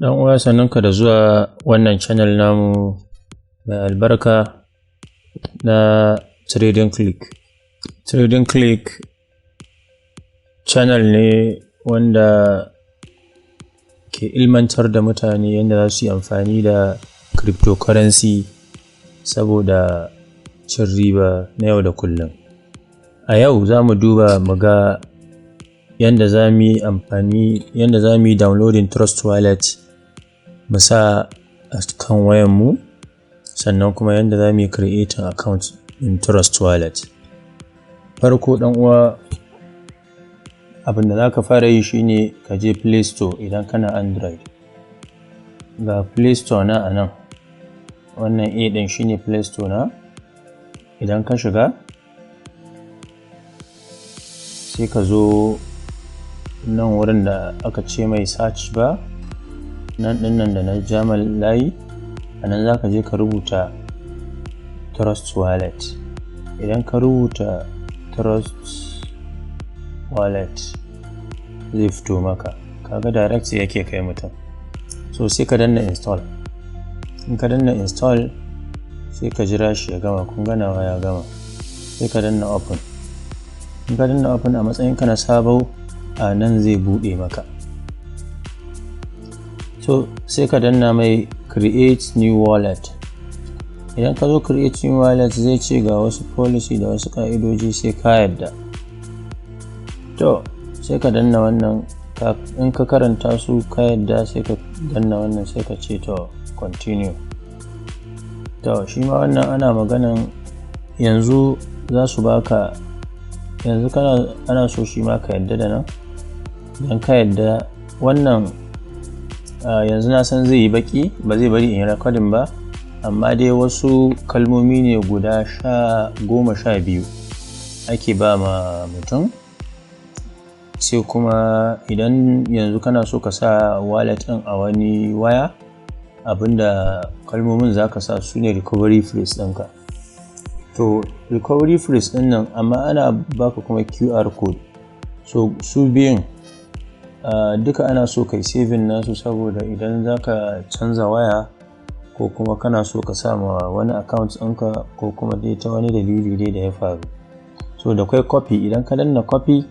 Ɗan uwa, sannunka da zuwa wannan channel namu mai albarka na Trading Click. Trading Click channel ne wanda ke ilmantar da mutane yadda za su yi amfani da cryptocurrency saboda cin riba na yau da kullum. A yau za mu duba mu ga yadda za mu yi amfani, yadda za mu yi downloading Trust Wallet mu sa a kan wayanmu, sannan kuma yadda za mu yi creating account in Trust Wallet. Farko, ɗan uwa, abin da za ka fara yi shine ka je Play Store idan kana Android. Ga Play Store na a nan, wannan A ɗin shine Play Store na. Idan ka shiga, sai ka zo nan wurin da aka ce mai search bar, nan ɗin nan da na ja layi, a nan za ka je ka rubuta Trust Wallet. Idan ka rubuta Trust Wallet, zai fito maka. Kaga direct yake kai mutum. So sai ka danna install. In ka danna install, sai ka jira shi ya gama. Kun ga nawa ya gama. Sai ka danna open. In ka danna open, a matsayinka na sabo, a nan zai buɗe maka. So sai ka danna mai create new wallet. Idan ka zo create new wallet, zai ce ga wasu policy da wasu ƙa'idoji, sai ka yarda. To, sai ka danna wannan. In ka karanta su ka yarda, sai ka danna wannan, sai ka ce to continue. To, shi ma wannan ana maganan yanzu za su baka, yanzu kana ana so shi ma ka yarda da nan. Idan ka yarda wannan, yanzu na san zai yi baki, ba zai bari in yi recording ba, amma dai wasu kalmomi ne guda 12 ake ba ma mutum. Sai kuma idan yanzu kana so ka sa wallet ɗin a wani waya, abinda kalmomin za ka sa su ne recovery phrase ɗinka. To, recovery phrase ɗin nan, amma ana baka kuma QR code. So su biyun duka ana so kai saving nasu, saboda idan za ka canza waya ko kuma kana so ka sa ma wani account ɗinka, ko kuma dai ta wani dalili dai da ya faru. So da kwai copy. Idan ka danna copy,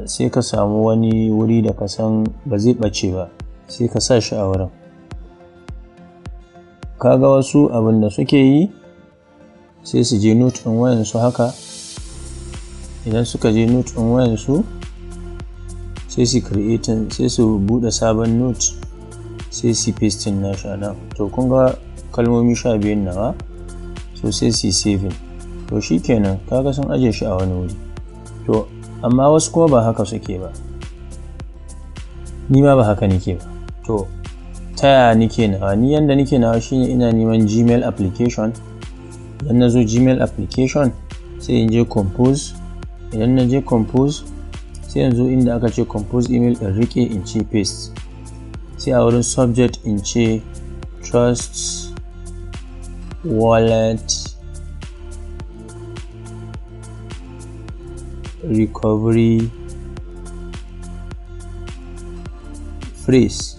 sai ka samu wani wuri da ka san ba zai ɓace ba, sai ka sa shi a wurin. Kaga wasu abin da suke yi, sai su je note ɗin wayansu haka. Idan suka je note ɗin wayansu, sai su creating, sai su buɗe sabon note, sai su pasting nashi a nan. To, kun ga kalmomi 12n nawa. So sai su saving. To, shi kenan, kaga sun aje shi a wani wuri. To, amma wasu kuma ba haka suke ba. Ni ma ba haka nake ba. To, ta yaya nike nawa? Ni yanda nike nawa shine ina neman Gmail application. Idan na zo Gmail application, sai in je compose. Idan na je compose, sai yanzu inda aka ce compose email, in rike, in ce paste. Sai a wurin subject in ce Trust Wallet recovery phrase.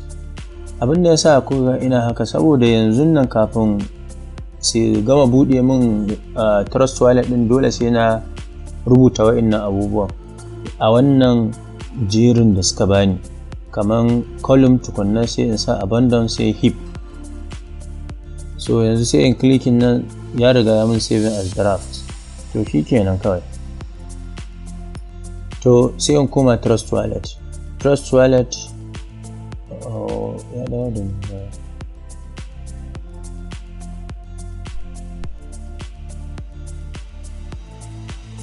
Abin da ya sa kuka ina haka, saboda yanzu nan kafin su gama buɗe min Trust Wallet ɗin, dole sai na rubuta wa'innan abubuwan a wannan jerin da suka bani, kaman column tukunna, sai in sa abandon, sai heap. So yanzu sai in clicking nan, ya riga ya mun saving as draft. To, shi kenan kawai. To, sai in koma Trust Wallet. Trust Wallet, oh, ya dawo da ni baya.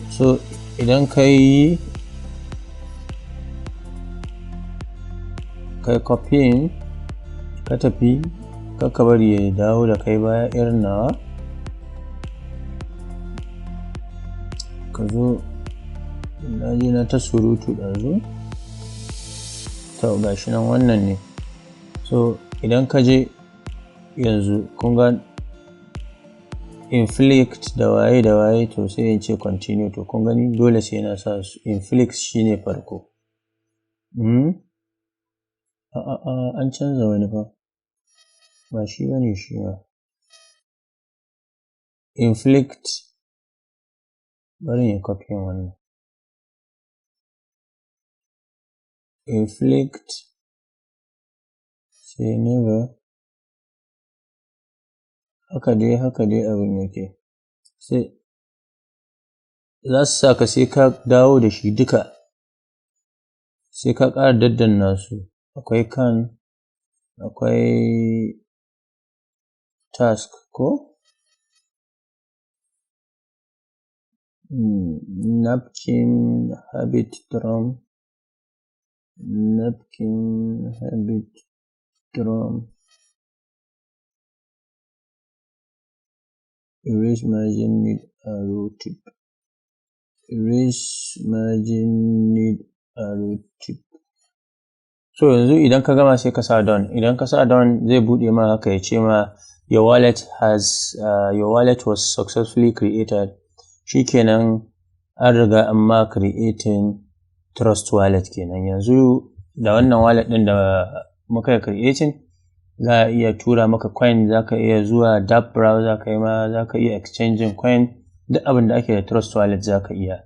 So idan ka yi kai copying, ka tafi, ka bari ya dawo da kai baya irin nawa. Ka zo, na je na ta surutu ɗazu. To, gashi nan, wannan ne. So idan ka je yanzu, kun ga inflict da waye da waye. To, sai in ce continue. To, kun gani, dole sai na sa su. Inflict shine farko. A'a, an canza wani fa, ba shi ba ne shi ma. Inflict, bari in yi copying wannan. Inflict, sai never. Haka dai abin yake. Sai za su sa ka sai ka dawo da shi duka, sai ka ƙara daddanna su. Akwai can, akwai task ko? Napkin, habit drum, napkin, habit drum, erase margin need arrow tip, erase margin need arrow tip. So yanzu idan ka gama, sai ka sa done. Idan ka sa done, zai buɗe ma haka, ya ce ma your wallet was successfully created. Shikenan, an riga an ma creating Trust Wallet kenan. Yanzu da wannan wallet ɗin da muka yi creating, za a iya tura maka coin, za ka iya zuwa dApp browser kai ma za ka iya exchanging coin, duk abin da ake da Trust Wallet za ka iya.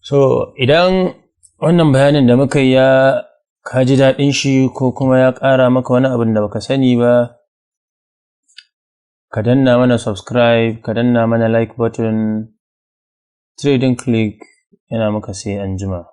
So idan wannan bayanin da muka yi ya ka ji daɗin shi, ko kuma ya ƙara maka wani abin da baka sani ba, ka danna mana subscribe, ka danna mana like button. Trading Click yana maka sai anjima.